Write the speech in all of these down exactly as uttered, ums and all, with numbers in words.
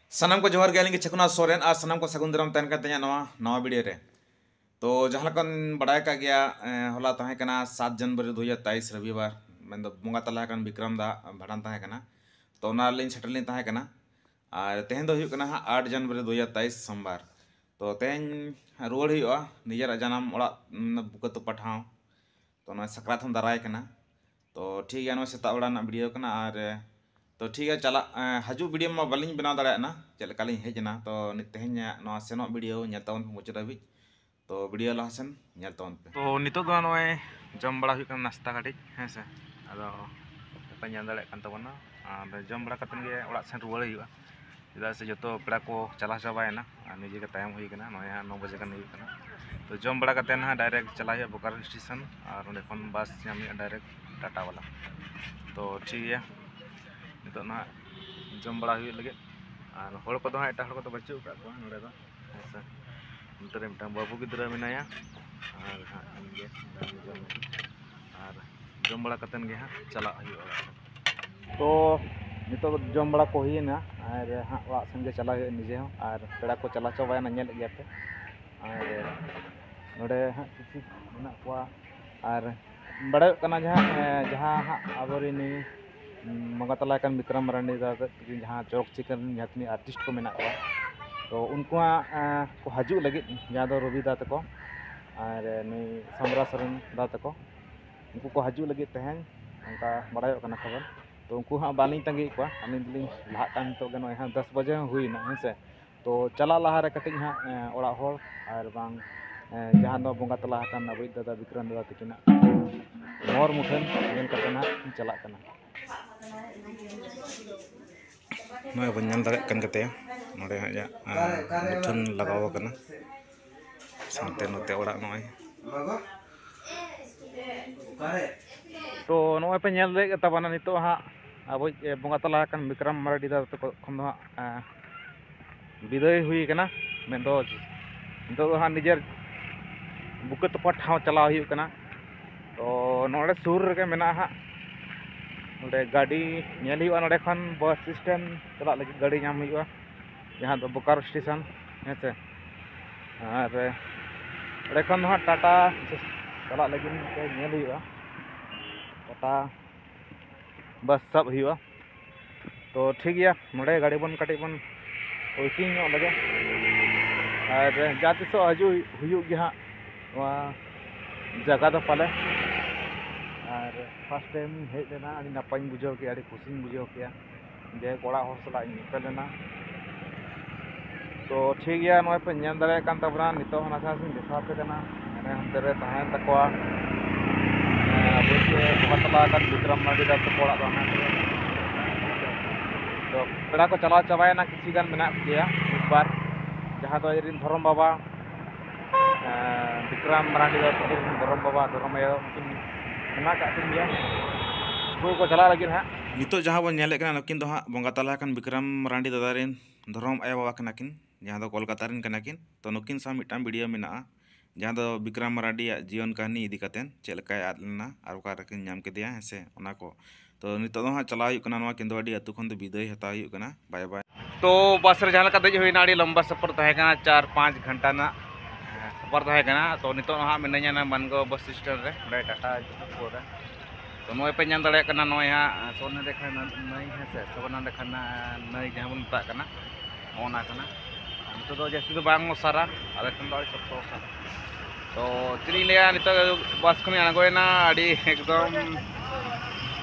ᱥᱟᱱᱟᱢ ᱠᱚ ᱡᱚᱦᱟᱨ ᱜᱮ, ᱟᱹᱞᱤᱧ ᱜᱮ ᱪᱷᱟᱠᱩᱱᱟ ᱥᱚᱨᱮᱱ, ᱟᱨ ᱥᱟᱱᱟᱢ ᱠᱚ ᱥᱟᱹᱜᱩᱱ ᱫᱟᱨᱟᱢ ᱛᱟᱦᱮᱱ ᱠᱟᱱ ᱛᱤᱧᱟᱹ ᱱᱚᱣᱟ ᱱᱟᱣᱟ ᱵᱷᱤᱰᱤᱭᱳ ᱨᱮ᱾ ᱛᱚ ᱡᱟᱦᱟᱸ ᱞᱮᱠᱟ ᱵᱚᱱ ᱵᱟᱲᱟᱭ ᱠᱟᱜ ᱜᱮᱭᱟ, ᱮᱸ, ᱦᱚᱞᱟ ᱛᱟᱦᱮᱸ ᱠᱟᱱᱟ ᱥᱟᱛ ᱡᱟᱱᱩᱣᱟᱨᱤ ᱫᱩ ᱦᱟᱡᱟᱨ ᱛᱮᱭᱤᱥ ᱨᱚᱵᱤᱵᱟᱨ, ᱢᱮᱱᱫᱚ ᱵᱚᱸᱜᱟ ᱛᱟᱞᱟ ᱟᱠᱟᱱ ᱵᱤᱠᱨᱚᱢ ᱫᱟ ᱵᱷᱟᱸᱰᱟᱱ ᱛᱟᱦᱮᱸ ᱠᱟᱱᱟ᱾ ᱛᱚ ᱚᱱᱟ ᱨᱮᱞᱤᱧ ᱥᱮᱴᱮᱨ ᱞᱤᱧ ᱛᱟᱦᱮᱸ ᱠᱟᱱᱟ᱾ ᱟᱨ ᱛᱮᱦᱮᱧ ᱫᱚ ᱦᱩᱭᱩᱜ ᱠᱟᱱᱟ ᱦᱟᱸᱜ ᱟᱴ ᱡᱟᱱᱩᱣᱟᱨᱤ ᱫᱩ ᱦᱟᱡᱟᱨ ᱛᱮᱭᱤᱥ ᱥᱳᱢᱵᱟᱨ᱾ ᱛᱚ ᱛᱮᱦᱮᱧ ᱨᱩᱣᱟᱹᱲ ᱦᱩᱭᱩᱜᱼᱟ ᱱᱤᱡᱮᱨᱟᱜ ᱡᱟᱱᱟᱢ ᱚᱲᱟᱜ, ᱩᱸ, ᱵᱩᱠᱟᱹ ᱛᱚᱯᱟ ᱴᱷᱟᱶ᱾ ᱛᱚ ᱱᱚᱣᱟ ᱥᱟᱠᱨᱟᱛ ᱦᱚᱸ ᱫᱟᱨᱟᱭ ᱠᱟᱱᱟ᱾ ᱛᱚ ᱴᱷᱤᱠ ᱜᱮᱭᱟ, ᱱᱚᱣᱟ ᱥᱮᱛᱟᱜ ᱵᱮᱲᱟ ᱨᱮᱱᱟᱜ ᱵᱷᱤᱰᱤᱭᱳ ᱠᱟᱱᱟ᱾ ᱟᱨ, ᱮ, ᱛᱚ ᱴᱷᱤᱠ ᱜᱮᱭᱟ, ᱪᱟᱞᱟᱜ, ᱮ, ᱦᱤᱡᱩᱜ ᱵᱷᱤᱰᱤᱭᱳ ᱢᱟ ᱵᱟᱹᱞᱤᱧ ᱵᱮᱱᱟᱣ ᱫᱟᱲᱮᱭᱟᱜᱼᱟ ᱪᱮᱫ ᱞᱮᱠᱟ ᱞᱤᱧ ᱦᱮᱡ ᱮᱱᱟ᱾ ᱛᱚ ᱱᱤᱛ ᱛᱮᱦᱮᱧᱟᱜ ᱱᱚᱣᱟ ᱥᱮᱱᱚᱜ ᱵᱷᱤᱰᱤᱭᱳ ᱧᱮᱞ ᱛᱟᱵᱚᱱ ᱯᱮ ᱢᱩᱪᱟᱹᱫ ᱦᱟᱹᱵᱤᱡ᱾ ᱛᱚ ᱵᱷᱤᱰᱤᱭᱳ ᱞᱟᱦᱟ ᱥᱮᱱ ᱧᱮᱞ ᱛᱟᱵᱚᱱ ᱯᱮ᱾ ᱛᱚ ᱱᱤᱛᱚᱜ ᱫᱚ ᱱᱚᱜᱼᱚᱭ ᱡᱚᱢ ᱵᱟᱲᱟ ᱦᱩᱭᱩᱜ ᱠᱟᱱᱟ, ᱱᱟᱥᱛᱟ ᱠᱟᱹᱴᱤᱡ, ᱦᱮᱸ ᱥᱮ᱾ ᱟᱫᱚ ᱟᱯᱮ ᱧᱮᱞ ᱫᱟᱲᱮᱭᱟᱜ ᱠᱟᱱ ᱛᱟᱵᱚᱱᱟ, ᱟᱨ ᱡᱚᱢ ᱵᱟᱲᱟ ᱠᱟᱛᱮᱫ ᱜᱮ ᱚᱲᱟᱜ ᱥᱮᱱ ᱨᱩᱣᱟᱹᱲ ᱦᱩᱭᱩᱜᱼᱟ, ᱪᱮᱫᱟᱜ ᱥᱮ ᱡᱚᱛᱚ ᱯᱮᱲᱟ ᱠᱚ ᱪᱟᱞᱟᱣ ᱪᱟᱵᱟᱭᱮᱱᱟ ᱟᱨ ᱱᱤᱡᱮ ᱜᱮ ᱛᱟᱭᱚᱢ ᱦᱩᱭ ᱠᱟᱱᱟ᱾ ᱱᱚᱜᱼᱚᱭ ᱦᱟᱸᱜ ᱱᱚ ᱵᱟᱡᱮ ᱜᱟᱱ ᱦᱩᱭᱩᱜ ᱠᱟᱱᱟ᱾ ᱛᱚ ᱡᱚᱢ ᱵᱟᱲᱟ ᱠᱟᱛᱮᱫ ᱱᱟᱦᱟᱜ ᱰᱟᱭᱨᱮᱠᱴ ᱪᱟᱞᱟᱜ ᱦᱩᱭᱩᱜᱼᱟ ᱵᱳᱠᱟᱨᱳ ᱥᱴᱮᱥᱚᱱ, ᱟᱨ ᱚᱸᱰᱮ ᱠᱷᱚᱱ ᱵᱟᱥ ᱧᱟᱢ ᱦᱩᱭᱩᱜᱼᱟ ᱰᱟᱭᱨᱮᱠᱴ ᱴᱟᱴᱟ ᱵᱟᱞᱟ᱾ ᱛᱚ ᱴᱷᱤᱠ ᱜᱮᱭᱟ, ᱱᱤᱛᱚᱜ ᱱᱟᱦᱟᱜ ᱡᱚᱢ ᱵᱟᱲᱟ ᱦᱩᱭᱩᱜ ᱞᱟᱹᱜᱤᱫ᱾ ᱟᱨ ᱦᱚᱲ ᱠᱚᱫᱚ ᱦᱟᱸᱜ ᱮᱴᱟᱜ ᱦᱚᱲ ᱠᱚᱫᱚ ᱵᱟᱹᱪᱩᱜ ᱟᱠᱟᱫ ᱠᱚᱣᱟ ᱱᱚᱰᱮ ᱫᱚ, ᱦᱮᱸ ᱥᱮ᱾ ᱱᱚᱛᱮ ᱨᱮ ᱢᱤᱫᱴᱟᱝ ᱵᱟᱹᱵᱩ ᱜᱤᱫᱽᱨᱟᱹ ᱢᱮᱱᱟᱭᱟ, ᱟᱨ ᱦᱟᱸᱜ ᱤᱧ ᱜᱮ ᱡᱚᱢ ᱞᱟᱹᱜᱤᱫ᱾ ᱟᱨ ᱡᱚᱢ ᱵᱟᱲᱟ ᱠᱟᱛᱮᱫ ᱜᱮ ᱦᱟᱸᱜ ᱪᱟᱞᱟᱜ ᱦᱩᱭᱩᱜᱼᱟ ᱚᱲᱟᱜ ᱥᱮᱫ᱾ ᱛᱚ ᱱᱤᱛᱚᱜ ᱫᱚ ᱡᱚᱢ ᱵᱟᱲᱟ ᱠᱚ ᱦᱩᱭᱮᱱᱟ, ᱟᱨ ᱦᱟᱸᱜ ᱚᱲᱟᱜ ᱥᱮᱱ ᱜᱮ ᱪᱟᱞᱟᱜ ᱦᱩᱭᱩᱜᱼᱟ ᱱᱤᱡᱮ ᱦᱚᱸ᱾ ᱟᱨ ᱯᱮᱲᱟ ᱠᱚ ᱪᱟᱞᱟᱣ ᱪᱟᱵᱟᱭᱮᱱᱟ, ᱧᱮᱞᱮᱫ ᱜᱮᱭᱟ ᱯᱮ᱾ ᱟᱨ ᱱᱚᱰᱮ ᱦᱟᱸᱜ ᱠᱤᱪᱷᱩ ᱢᱮᱱᱟᱜ ᱠᱚᱣᱟ᱾ ᱟᱨ ᱵᱟᱲᱟᱭᱚᱜ ᱠᱟᱱᱟ ᱡᱟᱦᱟᱸ, ᱮᱸ, ᱡᱟᱦᱟᱸ ᱦᱟᱸᱜ ᱟᱵᱚᱨᱮᱱ ᱱᱩᱭ, ᱩᱸ, ᱵᱚᱸᱜᱟ ᱛᱟᱞᱟ ᱟᱠᱟᱱ ᱵᱤᱠᱨᱚᱢ ᱢᱟᱨᱟᱱᱰᱤ ᱫᱟ ᱛᱟᱹᱠᱤᱱ ᱡᱟᱦᱟᱸ ᱪᱚᱨᱚᱠ ᱪᱤᱠᱟᱹᱨ ᱨᱮᱱ ᱡᱟᱦᱟᱸ ᱛᱤᱱᱟᱹᱜ ᱟᱨᱴᱤᱥᱴ ᱠᱚ ᱢᱮᱱᱟᱜ ᱠᱚᱣᱟ, ᱛᱚ ᱩᱱᱠᱩᱣᱟᱜ, ᱮᱸ, ᱠᱚ ᱦᱤᱡᱩᱜ ᱞᱟᱹᱜᱤᱫ, ᱡᱟᱦᱟᱸ ᱫᱚ ᱨᱚᱵᱤ ᱫᱟ ᱛᱟᱠᱚ ᱟᱨ ᱱᱩᱭ ᱥᱟᱢᱨᱟ ᱥᱚᱨᱮᱱ ᱫᱟ ᱛᱟᱠᱚ, ᱩᱱᱠᱩ ᱠᱚ ᱦᱤᱡᱩᱜ ᱞᱟᱹᱜᱤᱫ ᱛᱮᱦᱮᱧ ᱚᱱᱠᱟ ᱵᱟᱲᱟᱭᱚᱜ ᱠᱟᱱᱟ ᱠᱷᱚᱵᱚᱨ᱾ ᱛᱚ ᱩᱱᱠᱩ ᱦᱟᱸᱜ ᱵᱟᱹᱞᱤᱧ ᱛᱟᱺᱜᱤᱭᱮᱫ ᱠᱚᱣᱟ, ᱟᱹᱞᱤᱧ ᱫᱚᱞᱤᱧ ᱞᱟᱦᱟᱜ ᱠᱟᱱ᱾ ᱱᱤᱛᱚᱜ ᱜᱮ ᱱᱚᱜᱼᱚᱭ ᱦᱟᱸᱜ ᱫᱚᱥ ᱵᱟᱡᱮ ᱦᱚᱸ ᱦᱩᱭᱱᱟ, ᱦᱮᱸ ᱥᱮ᱾ ᱛᱚ ᱪᱟᱞᱟᱜ ᱞᱟᱦᱟ ᱨᱮ ᱠᱟᱹᱴᱤᱡ ᱦᱟᱸᱜ, ᱮᱸ, ᱚᱲᱟᱜ ᱦᱚᱲ ᱟᱨ ᱵᱟᱝ, ᱮᱸ, ᱡᱟᱦᱟᱸ ᱫᱚ ᱵᱚᱸᱜᱟ ᱛᱟᱞᱟ ᱟᱠᱟᱱ ᱟᱵᱚᱭᱤᱡ ᱫᱟᱫᱟ ᱵᱤᱠᱨᱚᱢ ᱫᱟᱫᱟ ᱛᱟᱹᱠᱤᱱᱟᱜ ᱢᱚᱨ ᱢᱩᱴᱷᱟᱹᱱ ᱧᱮᱞ ᱠᱟᱛᱮ ᱦᱟᱸᱜ ᱤᱧ ᱪᱟᱞᱟᱜ ᱠᱟᱱᱟ᱾ ᱱᱚᱜᱼᱚᱭ ᱵᱚᱱ ᱧᱮᱞ ᱫᱟᱲᱮᱭᱟᱜ ᱠᱟᱱ ᱜᱮᱛᱟᱭᱟ, ᱱᱚᱰᱮ ᱦᱟᱸᱜ ᱡᱟ, ᱮᱸ, ᱢᱩᱴᱷᱟᱹᱱ ᱞᱟᱜᱟᱣ ᱟᱠᱟᱱᱟ, ᱥᱟᱶᱛᱮ ᱱᱚᱛᱮ ᱚᱲᱟᱜ ᱱᱚᱜᱼᱚᱭ᱾ ᱛᱚ ᱱᱚᱜᱼᱚᱭ ᱯᱮ ᱧᱮᱞ ᱫᱟᱲᱮᱭᱟᱜ ᱛᱟᱵᱚᱱᱟ ᱱᱤᱛᱚᱜ ᱦᱟᱸᱜ ᱟᱵᱚᱭᱤᱡ, ᱮ, ᱵᱚᱸᱜᱟ ᱛᱟᱞᱟ ᱟᱠᱟᱱ ᱵᱤᱠᱨᱚᱢ ᱢᱟᱨᱰᱤ ᱫᱟᱫᱟ ᱛᱟᱠᱚ ᱠᱷᱚᱱ ᱫᱚ ᱦᱟᱸᱜ, ᱮ, ᱵᱤᱫᱟᱹᱭ ᱦᱩᱭ ᱠᱟᱱᱟ᱾ ᱢᱮᱱᱫᱚ ᱱᱤᱛᱚᱜ ᱫᱚ ᱦᱟᱸᱜ ᱱᱤᱡᱮᱨ ᱵᱩᱠᱟᱹ ᱛᱚᱯᱟ ᱴᱷᱟᱶ ᱪᱟᱞᱟᱣ ᱦᱩᱭᱩᱜ ᱠᱟᱱᱟ᱾ ᱛᱚ ᱱᱚᱰᱮ ᱥᱩᱨ ᱨᱮᱜᱮ ᱢᱮᱱᱟᱜᱼᱟ ᱦᱟᱸᱜ, ᱱᱚᱰᱮ ᱜᱟᱹᱰᱤ ᱧᱮᱞ ᱦᱩᱭᱩᱜᱼᱟ, ᱱᱚᱰᱮ ᱠᱷᱚᱱ ᱵᱟᱥ ᱥᱴᱮᱱᱰ ᱪᱟᱞᱟᱜ ᱞᱟᱹᱜᱤᱫ ᱜᱟᱹᱰᱤ ᱧᱟᱢ ᱦᱩᱭᱩᱜᱼᱟ᱾ ᱡᱟᱦᱟᱸ ᱫᱚ ᱵᱳᱠᱟᱨᱳ ᱥᱴᱮᱥᱚᱱ, ᱦᱮᱸ ᱥᱮ᱾ ᱟᱨ ᱚᱸᱰᱮ ᱠᱷᱚᱱ ᱫᱚ ᱦᱟᱸᱜ ᱴᱟᱴᱟ ᱪᱟᱞᱟᱜ ᱞᱟᱹᱜᱤᱫ ᱛᱮ ᱧᱮᱞ ᱦᱩᱭᱩᱜᱼᱟ, ᱴᱟᱴᱟ ᱵᱟᱥ ᱥᱟᱵ ᱦᱩᱭᱩᱜᱼᱟ᱾ ᱛᱚ ᱴᱷᱤᱠ ᱜᱮᱭᱟ, ᱱᱚᱰᱮ ᱜᱟᱹᱰᱤ ᱵᱚᱱ ᱠᱟᱹᱴᱤᱡ ᱵᱚᱱ ᱳᱭᱮᱴᱤᱝ ᱧᱚᱜ ᱞᱮᱜᱮ᱾ ᱟᱨ ᱡᱟᱦᱟᱸ ᱛᱤᱥᱚᱜ ᱦᱤᱡᱩᱜ ᱦᱩᱭᱩᱜ ᱜᱮ ᱦᱟᱸᱜ ᱱᱚᱣᱟ ᱡᱟᱭᱜᱟ ᱫᱚ ᱯᱟᱞᱮ᱾ ᱟᱨ ᱯᱷᱟᱥᱴ ᱴᱟᱭᱤᱢ ᱤᱧ ᱦᱮᱡ ᱞᱮᱱᱟ, ᱟᱹᱰᱤ ᱱᱟᱯᱟᱭᱤᱧ ᱵᱩᱡᱷᱟᱹᱣ ᱠᱮᱜᱼᱟ, ᱟᱹᱰᱤ ᱠᱩᱥᱤᱧ ᱵᱩᱡᱷᱟᱹᱣ ᱠᱮᱜᱼᱟ᱾ ᱡᱟᱭᱦᱳᱠ, ᱚᱲᱟᱜ ᱦᱚᱲ ᱥᱟᱞᱟᱜ ᱤᱧ ᱧᱮᱯᱮᱞ ᱮᱱᱟ᱾ ᱛᱚ ᱴᱷᱤᱠ ᱜᱮᱭᱟ, ᱱᱚᱜᱼᱚᱭ ᱯᱮ ᱧᱮᱞ ᱫᱟᱲᱮᱭᱟᱜ ᱠᱟᱱ ᱛᱟᱵᱚᱱᱟ, ᱱᱤᱛᱚᱜ ᱦᱚᱸ ᱱᱟᱥᱮ ᱱᱟᱥᱮᱧ ᱫᱮᱠᱷᱟᱣ ᱟᱯᱮ ᱠᱟᱱᱟ᱾ ᱦᱟᱱᱮ ᱦᱟᱱᱛᱮ ᱨᱮ ᱛᱟᱦᱮᱸᱭᱮᱱ ᱛᱟᱠᱚᱣᱟ, ᱦᱮᱸ, ᱟᱵᱚ ᱥᱮ ᱵᱚᱸᱜᱟ ᱛᱟᱞᱟ ᱟᱠᱟᱱ ᱵᱤᱠᱨᱚᱢ ᱢᱟᱨᱰᱤ ᱫᱟ ᱛᱟᱠᱚ ᱚᱲᱟᱜ ᱫᱚ ᱦᱟᱱᱟ ᱠᱚᱨᱮ᱾ ᱛᱚ ᱯᱮᱲᱟ ᱠᱚ ᱪᱟᱞᱟᱣ ᱪᱟᱵᱟᱭᱮᱱᱟ, ᱠᱤᱪᱷᱩ ᱜᱟᱱ ᱢᱮᱱᱟᱜ ᱠᱚᱜᱮᱭᱟ ᱢᱤᱫ ᱵᱟᱨ, ᱡᱟᱦᱟᱸ ᱫᱚ ᱟᱡ ᱨᱮᱱ ᱫᱷᱚᱨᱚᱢ ᱵᱟᱵᱟ, ᱦᱮᱸ, ᱵᱤᱠᱨᱚᱢ ᱢᱟᱨᱟᱱᱰᱤ ᱫᱚ ᱛᱟᱹᱠᱤᱱ ᱨᱮᱱ ᱜᱚᱲᱚᱢ ᱵᱟᱵᱟ, ᱫᱷᱚᱨᱚᱢ ᱟᱭᱳ ᱩᱱᱠᱤᱱ ᱢᱮᱱᱟᱜ ᱟᱠᱟᱫ ᱠᱤᱱ ᱜᱮᱭᱟ᱾ ᱩᱱᱠᱩ ᱠᱚ ᱪᱟᱞᱟᱜ ᱞᱟᱹᱜᱤᱫ ᱦᱟᱸᱜ᱾ ᱱᱤᱛᱚᱜ ᱡᱟᱦᱟᱸ ᱵᱚᱱ ᱧᱮᱞᱮᱫ ᱠᱟᱱᱟ, ᱱᱩᱠᱤᱱ ᱫᱚ ᱦᱟᱸᱜ ᱵᱚᱸᱜᱟ ᱛᱟᱞᱟ ᱟᱠᱟᱱ ᱵᱤᱠᱨᱚᱢ ᱢᱟᱨᱟᱱᱰᱤ ᱫᱟᱫᱟ ᱨᱮᱱ ᱫᱷᱚᱨᱚᱢ ᱟᱭᱳ ᱵᱟᱵᱟ ᱠᱟᱱᱟ ᱠᱤᱱ, ᱡᱟᱦᱟᱸ ᱫᱚ ᱠᱳᱞᱠᱟᱛᱟ ᱨᱮᱱ ᱠᱟᱱᱟ ᱠᱤᱱ᱾ ᱛᱚ ᱱᱩᱠᱤᱱ ᱥᱟᱶ ᱢᱤᱫᱴᱟᱝ ᱵᱷᱤᱰᱤᱭᱳ ᱢᱮᱱᱟᱜᱼᱟ, ᱡᱟᱦᱟᱸ ᱫᱚ ᱵᱤᱠᱨᱚᱢ ᱢᱟᱨᱟᱱᱰᱤᱭᱟᱜ ᱡᱤᱭᱚᱱ ᱠᱟᱹᱦᱱᱤ ᱤᱫᱤ ᱠᱟᱛᱮᱫ, ᱪᱮᱫ ᱞᱮᱠᱟᱭ ᱟᱫ ᱞᱮᱱᱟ ᱟᱨ ᱚᱠᱟ ᱨᱮᱠᱤᱱ ᱧᱟᱢ ᱠᱮᱫᱮᱭᱟ, ᱦᱮᱸ ᱥᱮ, ᱚᱱᱟ ᱠᱚ᱾ ᱛᱚ ᱱᱤᱛᱚᱜ ᱫᱚ ᱦᱟᱸᱜ ᱪᱟᱞᱟᱣ ᱦᱩᱭᱩᱜ ᱠᱟᱱᱟ, ᱱᱚᱣᱟ ᱠᱮᱸᱫᱩᱣᱟᱰᱤ ᱟᱹᱛᱩ ᱠᱷᱚᱱ ᱫᱚ ᱵᱤᱫᱟᱹᱭ ᱦᱟᱛᱟᱣ ᱦᱩᱭᱩᱜ ᱠᱟᱱᱟ᱾ ᱵᱟᱭ ᱵᱟᱭ᱾ ᱛᱚ ᱵᱟᱥ ᱨᱮ ᱡᱟᱦᱟᱸ ᱞᱮᱠᱟ ᱫᱮᱡ ᱦᱩᱭᱱᱟ, ᱟᱹᱰᱤ ᱞᱚᱢᱵᱟ ᱥᱚᱯᱷᱚᱨ ᱛᱟᱦᱮᱸ ᱠᱟᱱᱟ, ᱪᱟᱨ ᱯᱟᱸᱪ ᱜᱷᱚᱱᱴᱟ ᱨᱮᱱᱟᱜ, ᱮᱸ, ᱥᱚᱯᱷᱚᱨ ᱛᱟᱦᱮᱸ ᱠᱟᱱᱟ᱾ ᱛᱚ ᱱᱤᱛᱚᱜ ᱦᱟᱸᱜ ᱢᱤᱱᱟᱹᱧᱟ ᱱᱚᱣᱟ ᱢᱟᱱᱜᱚ ᱵᱟᱥ ᱥᱴᱮᱱᱰ ᱨᱮ, ᱱᱚᱰᱮ ᱴᱟᱴᱟ ᱥᱩᱨ ᱨᱮ᱾ ᱛᱚ ᱱᱚᱜᱼᱚᱭ ᱯᱮ ᱧᱮᱞ ᱫᱟᱲᱮᱭᱟᱜ ᱠᱟᱱᱟ, ᱱᱚᱜᱼᱚᱭ ᱦᱟᱸᱜ ᱥᱚᱵᱚᱨᱱᱟ ᱨᱮᱠᱷᱟ ᱱᱟᱹᱭ, ᱦᱮᱸ ᱥᱮ, ᱥᱚᱵᱚᱨᱱᱟ ᱨᱮᱠᱷᱟ ᱱᱟᱹᱭ ᱡᱟᱦᱟᱸ ᱵᱚᱱ ᱢᱮᱛᱟᱜ ᱠᱟᱱᱟ, ᱱᱚᱜᱼᱚ ᱱᱟ ᱠᱟᱱᱟ᱾ ᱟᱨ ᱱᱤᱛᱚᱜ ᱫᱚ ᱡᱟᱹᱥᱛᱤ ᱫᱚ ᱵᱟᱝ ᱚᱥᱟᱨᱟ, ᱟᱞᱮ ᱴᱷᱮᱱ ᱫᱚ ᱟᱹᱰᱤ ᱥᱚᱠᱛᱚ ᱚᱥᱟᱨᱟ᱾ ᱛᱚ ᱪᱮᱫ ᱤᱧ ᱞᱟᱹᱭᱟ, ᱱᱤᱛᱚᱜ ᱵᱟᱥ ᱠᱷᱚᱱᱤᱧ ᱟᱬᱜᱚᱭᱮᱱᱟ, ᱟᱹᱰᱤ ᱮᱠᱫᱚᱢ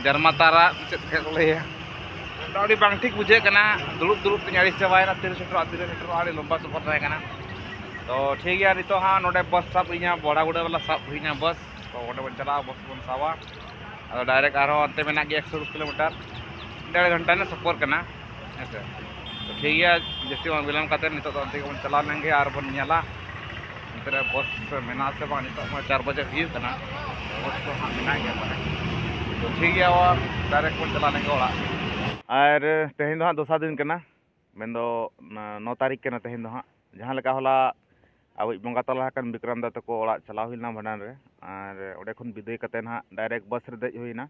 ᱡᱟᱨᱢᱟ ᱛᱟᱨᱟ, ᱪᱮᱫ ᱞᱮᱠᱟ ᱠᱚ ᱞᱟᱹᱭᱟ, ᱟᱹᱰᱤ ᱵᱟᱝ ᱴᱷᱤᱠ ᱵᱩᱡᱷᱟᱹᱜ ᱠᱟᱱᱟ᱾ ᱫᱩᱲᱩᱵ ᱫᱩᱲᱩᱵ ᱛᱤᱧ ᱟᱹᱲᱤᱥ ᱪᱟᱵᱟᱭᱮᱱᱟ, ᱛᱤᱨᱮ ᱥᱮᱴᱮᱨᱚᱜᱼᱟ, ᱛᱤᱨᱮ ᱥᱮᱴᱮᱨᱚᱜᱼᱟ, ᱟᱹᱰᱤ ᱞᱚᱢᱵᱟ ᱥᱚᱯᱷᱚᱨ ᱛᱟᱦᱮᱸ ᱠᱟᱱᱟ᱾ ᱛᱚ ᱴᱷᱤᱠ ᱜᱮᱭᱟ, ᱱᱤᱛᱚᱜ ᱦᱟᱸᱜ ᱱᱚᱰᱮ ᱵᱟᱥ ᱥᱟᱵ ᱦᱩᱭᱧᱟ, ᱵᱚᱲᱟᱜᱩᱲᱟᱹ ᱵᱟᱞᱟ ᱥᱟᱵ ᱦᱩᱭᱧᱟ ᱵᱟᱥ᱾ ᱛᱚ ᱚᱸᱰᱮ ᱵᱚᱱ ᱪᱟᱞᱟᱜᱼᱟ, ᱵᱟᱥ ᱵᱚᱱ ᱥᱟᱵᱟ᱾ ᱟᱫᱚ ᱰᱟᱭᱨᱮᱠᱴ ᱟᱨᱦᱚᱸ ᱚᱱᱛᱮ ᱢᱮᱱᱟᱜ ᱜᱮᱭᱟ ᱮᱠᱥᱚ ᱠᱤᱞᱳᱢᱤᱴᱟᱨ, ᱰᱮᱲ ᱜᱷᱚᱱᱴᱟ ᱨᱮᱱᱟᱜ ᱥᱚᱯᱷᱚᱨ ᱠᱟᱱᱟ, ᱦᱮᱸ ᱥᱮ᱾ ᱛᱚ ᱴᱷᱤᱠ ᱜᱮᱭᱟ, ᱡᱟᱹᱥᱛᱤ ᱵᱟᱝ ᱵᱤᱞᱚᱢ ᱠᱟᱛᱮ ᱱᱤᱛᱚᱜ ᱫᱚ ᱚᱱᱛᱮ ᱜᱮᱵᱚᱱ ᱪᱟᱞᱟᱣ ᱞᱮᱱ ᱜᱮ ᱟᱨ ᱵᱚᱱ ᱧᱮᱞᱟ ᱚᱱᱛᱮ ᱨᱮ ᱵᱟᱥ ᱢᱮᱱᱟᱜᱼᱟ ᱥᱮ ᱵᱟᱝ᱾ ᱱᱤᱛᱚᱜ ᱢᱟ ᱪᱟᱨ ᱵᱟᱡᱮ ᱦᱩᱭᱩᱜ ᱠᱟᱱᱟ, ᱵᱟᱥ ᱠᱚ ᱦᱟᱸᱜ ᱢᱮᱱᱟᱜ ᱜᱮᱭᱟ ᱯᱟᱞᱮ᱾ ᱛᱚ ᱴᱷᱤᱠ ᱜᱮᱭᱟ, ᱰᱟᱭᱨᱮᱠᱴ ᱵᱚᱱ ᱪᱟᱞᱟᱣ ᱞᱮᱱ ᱜᱮ ᱚᱲᱟᱜ᱾ ᱟᱨ ᱛᱮᱦᱮᱧ ᱫᱚ ᱦᱟᱸᱜ ᱫᱚᱥᱟᱨ ᱫᱤᱱ ᱠᱟᱱᱟ, ᱢᱮᱱᱫᱚ ᱱᱚ ᱛᱟᱹᱨᱤᱠᱷ ᱠᱟᱱᱟ ᱛᱮᱦᱮᱧ ᱫᱚ ᱦᱟᱸᱜ᱾ ᱡᱟᱦᱟᱸ ᱞᱮᱠᱟ ᱦᱚᱞᱟ ᱟᱵᱚᱭᱤᱡ ᱵᱚᱸᱜᱟ ᱛᱟᱞᱟ ᱟᱠᱟᱱ ᱵᱤᱠᱨᱚᱢ ᱫᱟ ᱛᱟᱠᱚ ᱚᱲᱟᱜ ᱪᱟᱞᱟᱣ ᱦᱩᱭ ᱞᱮᱱᱟ ᱵᱷᱟᱸᱰᱟᱱ ᱨᱮ, ᱟᱨ ᱚᱸᱰᱮ ᱠᱷᱚᱱ ᱵᱤᱫᱟᱹᱭ ᱠᱟᱛᱮ ᱱᱟᱦᱟᱜ ᱰᱟᱭᱨᱮᱠᱴ ᱵᱟᱥ ᱨᱮ ᱫᱮᱡ ᱦᱩᱭᱱᱟ᱾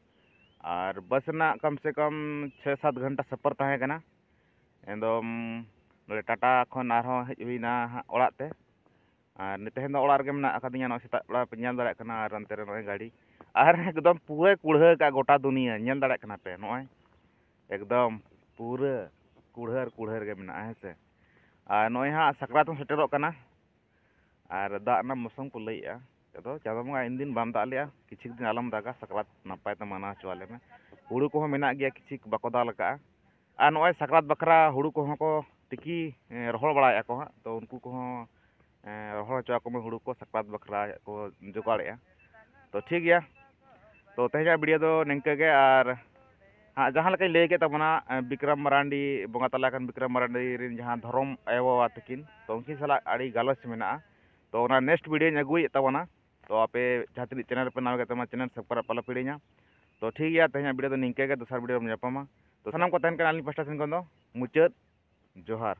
ᱟᱨ ᱵᱟᱥ ᱨᱮᱱᱟᱜ ᱠᱚᱢ ᱥᱮ ᱠᱚᱢ ᱪᱷᱚᱭ ᱥᱟᱛ ᱜᱷᱚᱱᱴᱟ ᱥᱚᱯᱷᱚᱨ ᱛᱟᱦᱮᱸ ᱠᱟᱱᱟ᱾ ᱮᱠᱫᱚᱢ ᱱᱚᱰᱮ ᱴᱟᱴᱟ ᱠᱷᱚᱱ ᱟᱨᱦᱚᱸ ᱦᱮᱡ ᱦᱩᱭᱱᱟ ᱦᱟᱸᱜ ᱚᱲᱟᱜ ᱛᱮ᱾ ᱟᱨ ᱱᱤᱛ ᱛᱮᱦᱮᱧ ᱫᱚ ᱚᱲᱟᱜ ᱨᱮᱜᱮ ᱢᱮᱱᱟᱜ ᱟᱠᱟᱫᱤᱧᱟ᱾ ᱱᱚᱜᱼᱚᱭ ᱥᱮᱛᱟᱜ ᱵᱮᱲᱟ ᱯᱮ ᱧᱮᱞ ᱫᱟᱲᱮᱭᱟᱜ ᱠᱟᱱᱟ, ᱟᱨ ᱚᱱᱛᱮ ᱨᱮ ᱱᱚᱜᱼᱚᱭ ᱜᱟᱹᱰᱤ, ᱟᱨ ᱮᱠᱫᱚᱢ ᱯᱩᱨᱟᱹ ᱠᱩᱲᱦᱟᱹ ᱠᱟᱜ ᱜᱚᱴᱟ ᱫᱩᱱᱤᱭᱟᱹ, ᱧᱮᱞ ᱫᱟᱲᱮᱭᱟᱜ ᱠᱟᱱᱟ ᱯᱮ᱾ ᱱᱚᱜᱼᱚᱭ ᱮᱠᱫᱚᱢ ᱯᱩᱨᱟᱹ ᱠᱩᱲᱦᱟᱹ ᱟᱨ ᱠᱩᱲᱦᱟᱹ ᱨᱮᱜᱮ ᱢᱮᱱᱟᱜᱼᱟ, ᱦᱮᱸ ᱥᱮ᱾ ᱟᱨ ᱱᱚᱜᱼᱚᱭ ᱦᱟᱸᱜ ᱥᱟᱠᱨᱟᱛ ᱦᱚᱸ ᱥᱮᱴᱮᱨᱚᱜ ᱠᱟᱱᱟ, ᱟᱨ ᱫᱟᱜ ᱨᱮᱱᱟᱜ ᱢᱳᱥᱩᱢ ᱠᱚ ᱞᱟᱹᱭᱮᱜᱼᱟ᱾ ᱟᱫᱚ ᱪᱟᱸᱫᱳ ᱵᱚᱸᱜᱟ ᱤᱱ ᱫᱤᱱ ᱵᱟᱢ ᱫᱟᱜ ᱞᱮᱜᱼᱟ, ᱠᱤᱪᱷᱩ ᱫᱤᱱ ᱟᱞᱚᱢ ᱫᱟᱜᱟ, ᱥᱟᱠᱨᱟᱛ ᱱᱟᱯᱟᱭ ᱛᱮ ᱢᱟᱱᱟᱣ ᱦᱚᱪᱚ ᱟᱞᱮ ᱢᱮ᱾ ᱦᱩᱲᱩ ᱠᱚᱦᱚᱸ ᱢᱮᱱᱟᱜ ᱜᱮᱭᱟ, ᱠᱤᱪᱷᱩ ᱵᱟᱠᱚ ᱫᱟᱞ ᱟᱠᱟᱜᱼᱟ᱾ ᱟᱨ ᱱᱚᱜᱼᱚᱭ ᱥᱟᱠᱨᱟᱛ ᱵᱟᱠᱷᱨᱟ ᱦᱩᱲᱩ ᱠᱚᱦᱚᱸ ᱠᱚ ᱛᱤᱠᱤ, ᱮᱸ, ᱨᱚᱦᱚᱲ ᱵᱟᱲᱟᱭᱮᱫᱼᱟ ᱠᱚ ᱦᱟᱸᱜ, ᱛᱚ ᱩᱱᱠᱩ ᱠᱚᱦᱚᱸ, ᱮᱸ, ᱨᱚᱦᱚᱲ ᱦᱚᱪᱚ ᱟᱠᱚ ᱢᱮ, ᱦᱩᱲᱩ ᱠᱚ ᱥᱟᱠᱨᱟᱛ ᱵᱟᱠᱷᱨᱟ ᱠᱚ ᱡᱚᱜᱟᱲᱮᱜᱼᱟ᱾ ᱛᱚ ᱴᱷᱤᱠ ᱜᱮᱭᱟ, ᱛᱚ ᱛᱮᱦᱮᱧᱟᱜ ᱵᱷᱤᱰᱤᱭᱳ ᱫᱚ ᱱᱤᱝᱠᱟᱹ ᱜᱮ᱾ ᱟᱨ ᱦᱟᱸᱜ ᱡᱟᱦᱟᱸ ᱞᱮᱠᱟᱧ ᱞᱟᱹᱭ ᱠᱮᱫ ᱛᱟᱵᱚᱱᱟ, ᱮᱸ, ᱵᱤᱠᱨᱚᱢ ᱢᱟᱨᱟᱱᱰᱤ, ᱵᱚᱸᱜᱟ ᱛᱟᱞᱟ ᱟᱠᱟᱱ ᱵᱤᱠᱨᱚᱢ ᱢᱟᱨᱟᱱᱰᱤ ᱨᱮᱱ ᱡᱟᱦᱟᱸ ᱫᱷᱚᱨᱚᱢ ᱟᱭᱳ ᱵᱟᱵᱟ ᱛᱟᱹᱠᱤᱱ, ᱛᱚ ᱩᱱᱠᱤᱱ ᱥᱟᱞᱟᱜ ᱟᱹᱰᱤ ᱜᱟᱞᱚᱪ ᱢᱮᱱᱟᱜᱼᱟ᱾ ᱛᱚ ᱚᱱᱟ ᱱᱮᱠᱥᱴ ᱵᱷᱤᱰᱤᱭᱳᱧ ᱟᱹᱜᱩᱭᱮᱫ ᱛᱟᱵᱚᱱᱟ᱾ ᱛᱚ ᱟᱯᱮ ᱡᱟᱦᱟᱸ ᱛᱤᱱᱟᱹᱜ ᱪᱮᱱᱮᱞ ᱨᱮᱯᱮ ᱱᱟᱣᱟ ᱜᱮ ᱛᱟᱵᱚᱱᱟ, ᱪᱮᱱᱮᱞ ᱥᱟᱵᱥᱠᱨᱟᱭᱤᱵ ᱟᱞᱚᱯᱮ ᱦᱤᱲᱤᱧᱟ᱾ ᱛᱚ ᱴᱷᱤᱠ ᱜᱮᱭᱟ, ᱛᱮᱦᱮᱧᱟᱜ ᱵᱷᱤᱰᱤᱭᱳ ᱫᱚ ᱱᱤᱝᱠᱟᱹ ᱜᱮ, ᱫᱚᱥᱟᱨ ᱵᱷᱤᱰᱤᱭᱳ ᱨᱮᱵᱚᱱ ᱧᱟᱯᱟᱢᱟ᱾ ᱛᱚ ᱥᱟᱱᱟᱢ ᱠᱚ ᱛᱟᱦᱮᱱ ᱠᱟᱱᱟ ᱟᱹᱞᱤᱧ ᱯᱟᱥᱴᱟ ᱥᱮᱱ ᱠᱷᱚᱱ ᱫᱚ ᱢᱩᱪᱟᱹᱫ ᱡᱚᱦᱟᱨ᱾